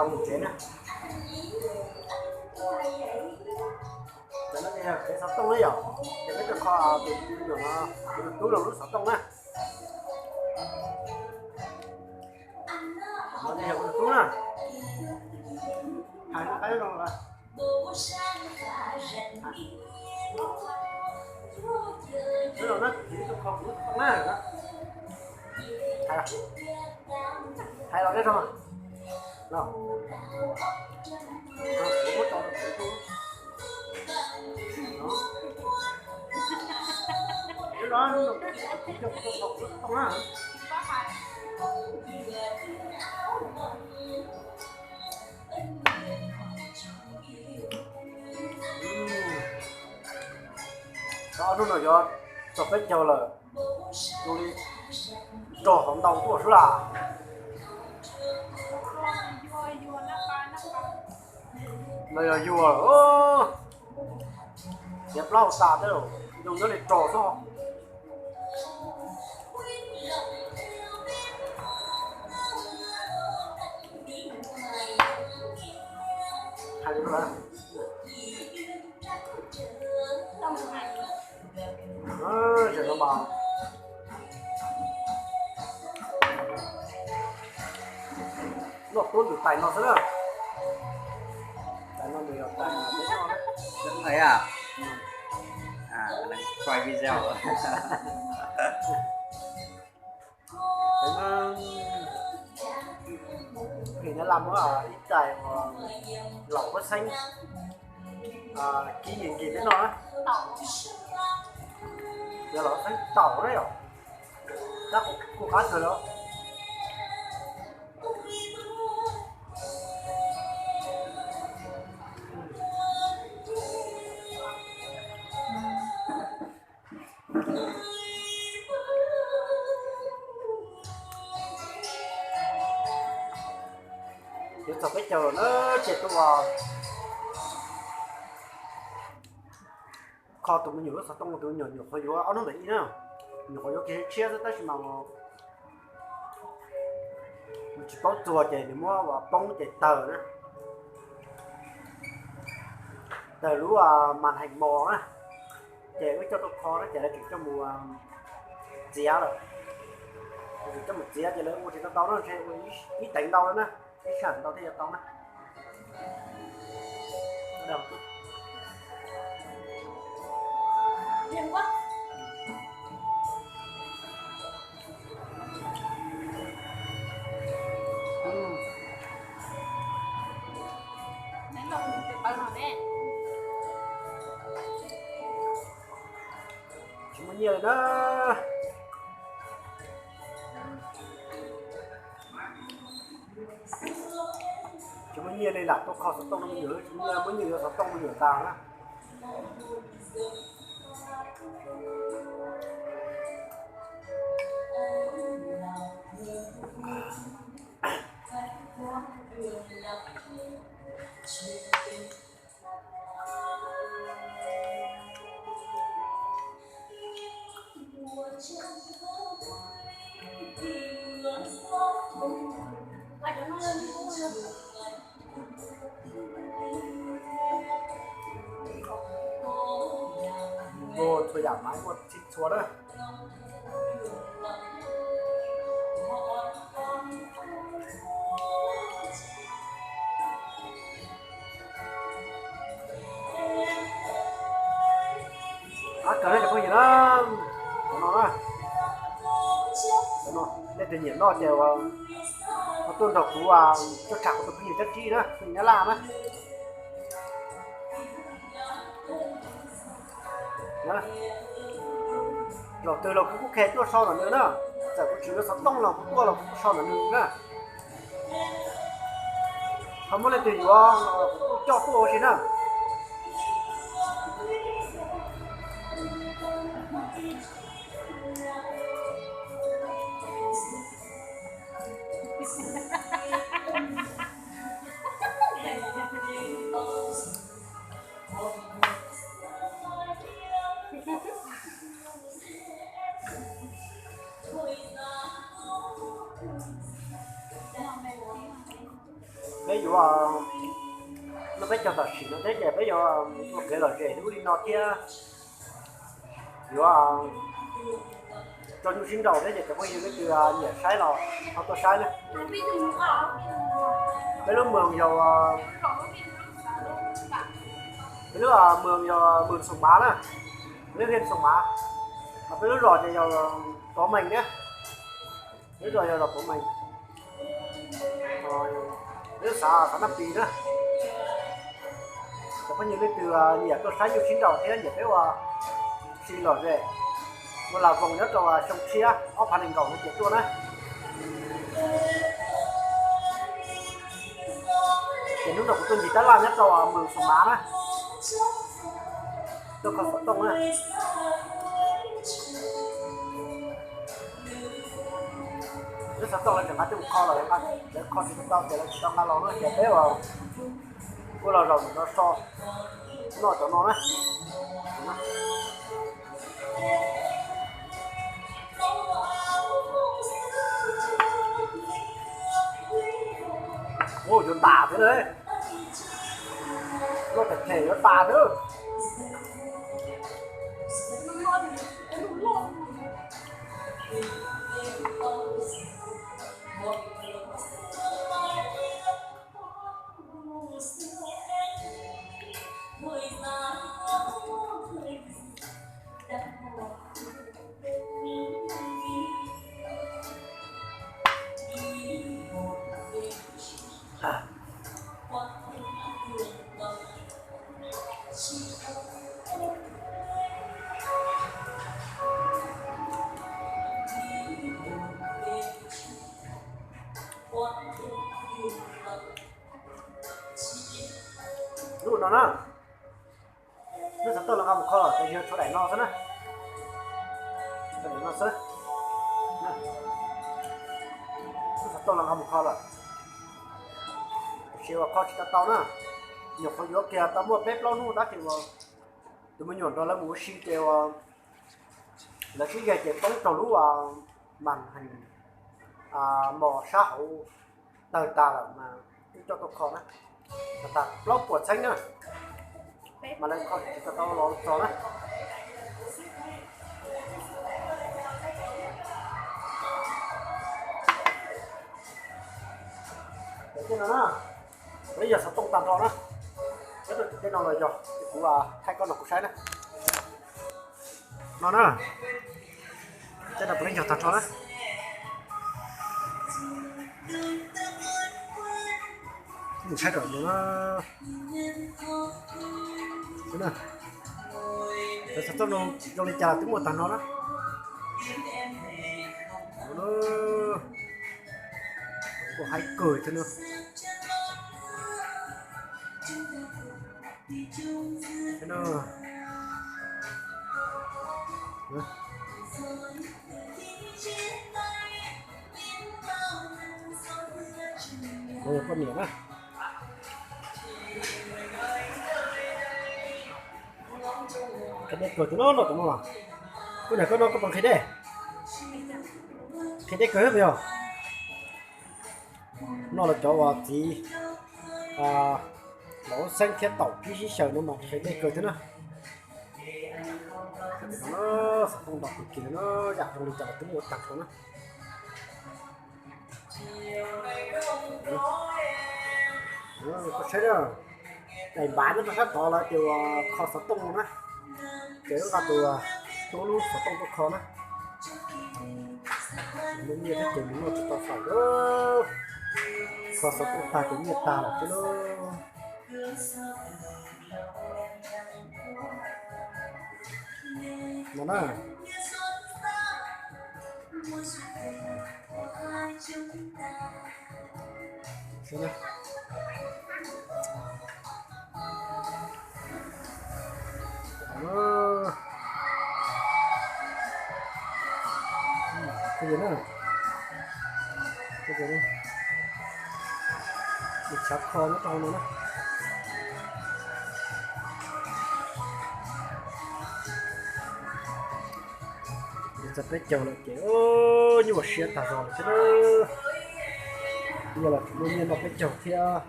Tsev na, cov no ces yog kev xov tooj na yom, ces peb tuaj kho tus me nyuam no, tus tub no lub xov tooj na. No ces yog kuv tus tub na. Hais qab zoo lawm. Nyob zoo na, kuv tus tub tuaj kho kuv lub xov tooj na. Hais los, hais los nyob zoo. Los, kuv muab tso rau kuv tus tub. Nyob zoo, kuv tus tub tuaj kho kuv lub xov tooj na. Ob hnub no yuav txog peb caug lawm, zoo li rog hauv ntau tuaj xwb las. No yog yuag, tiav plaub hau tas tej zaum zoo nyob li rog xwb. Hais li no, zaum no mas noj tuab ntws tais no xwb na. Tais no nws yog tais peb noj na. Tais, quay video. Pem no, pem no lam muab ib tais uas laum huab xeeb kib nkig peb noj na. Yog laum huab xeeb taum na yom. Tab kuj qab kawg li. Yuav txog peb caug lawm na, ces tuaj kho tus me nyuam lub xov tooj, tus me nyuam nyuam qhuav yuav ob hnub ntawm ib na, nyuam qhuav yuav kiag tshiab xwb tab sis mas nws tsis paub txuag ces nws muab ua poob ces tawg na, tawg lub màn hình màu na, ces wb coj tuaj kho na ces lawv tseem coj mus txiav lawm, tseem coj mus txiav ces lawv ua tsis tau tau na, ntshe ua ib teev ntau na, ib sij hawm ntau thiaj yuav tau na. Tsis muaj nyiaj li na. Tsis muaj nyiaj li lam tuaj kho xov tooj rau me nyuam, tsis muaj nyiaj, muab nyiaj yuav xov tooj me nyuam tas na. Nkaug txhua yam mas muaj txhij txhua na. Ab, kawg na cov phooj ywg na, cov no na, cov no leej twg nyiam noj ces ho tuaj nrog kuv tuaj tsham kuv tus phooj ywg Tsab Tsib na, phooj ywg Nyab Laj na. Zaum twg los kuv kuj khe tuaj so ntawm nws na, txawm kuv tsis yuav xov tooj los kuv tuaj los kuv kuj so ntawm nws na. Ho muaj leej twg yuav los kuv kuj coj tuaj ua si na. Peb Yuav, no peb caug tam sim no thiab ces peb yuav ua kev lom zem ub li no thiab yuav tso nyuj sib nraus thiab ces cov phooj ywg leej twg nyiam saib los ho tuaj saib na. Peb lub moos yog, peb lub moos yog moos Xoom Mav na, peb lub hiaj Xoom Mav, peb lub zos ces yog Pov Mees thiab, peb lub zos yog zos Pov Mees, peb lub xav xav Naj Pis na. Cov phooj ywg leej twg nyiam tuaj saib nyuj sib nraus thiab nyiam peb ua si lom zem ua lag voos nyob rau xyoo tshiab ob phav nees nkaum no ces tuaj na. Ces hnub no kuv tuaj ncig tab laj nyob rau moos Xoom Mav na, tuaj kho xov tooj na. Lub xov tooj lawv tseem nqa tuaj mus kho los lawv kho tsis tau ces lawv tsis tau nqa los na ces peb ua los zaum no so noj cov no na. Ua yuav tas thiab, loj them them yuav tas thiab. Lub no na, lub xov tooj los nqa mus kho los ces yog tshuav daim no xwb na. Daim no xwb. Lub xov tooj los nqa mus kho lawm, tiam sis uas kho tsis tau tau na. Nyuam qhuav yuav kiag tau muaj peb plaub hnub tab sis uas tus me nyuam nrog lawv mus ua si ces uas lawv sib yaig ces poob rau lub mas hees mos sab hauv tawg tas lawm mas wb coj tuaj kho na. Tag plaub puas txheeb na, mas lawv kho tsis tau tau los txog na. Tej no na, peb yog xov tooj tag nrho na. Peb rau tej no los yog kuv thaij koj no kuv saib na. No na, tej no peb yog tag nrho na. Mus saib rau no na. Cov xov tooj zoo li cas los twb muaj tag nrho na. Kuj haib kawg thiab na. Poj niam na. Qhia dej kawg thiab no, no tus no. Kuv niam koj no koj puas nqhis dej? Nqhis dej kawg thiab puas yog? No los cov uas txiv Laus Xeeb thiab Taum Kib sib xyaw no mas nqhis dej kawg thiab na. Xov tooj ntau kawg kiag na, yam zoo li cas los twb muaj tag nrho na. Koj saib na, daim npav nyob rau sab tod lawv tias uas kho xov tooj na, ces wb nqa tus tub lub xov tooj tuaj kho na. Muaj nyiaj thiab ces mus noj tsis tau fawm lawm, kho xov tooj tag ces nyiaj tag lawm xwb na. No na. Tshav kho nyob rau hauv no na. Txog peb caug lawm ces nyuaj siab tag zog lawm thiab. Luag los tseem muaj nyiaj noj peb caug thiab.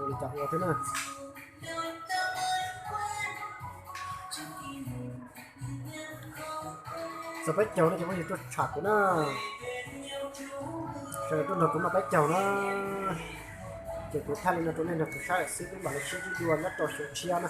Li cas ua thiab na. Txog peb caug no ces phooj ywg tuaj tsham kuv na. Sawv daws tuaj nrog kuv noj peb caug na. Ces kuv thaij li no rau nej nrog kuv saib lawm xwb, peb mam li sib ntsib dua nyob rau xyoo tshiab na.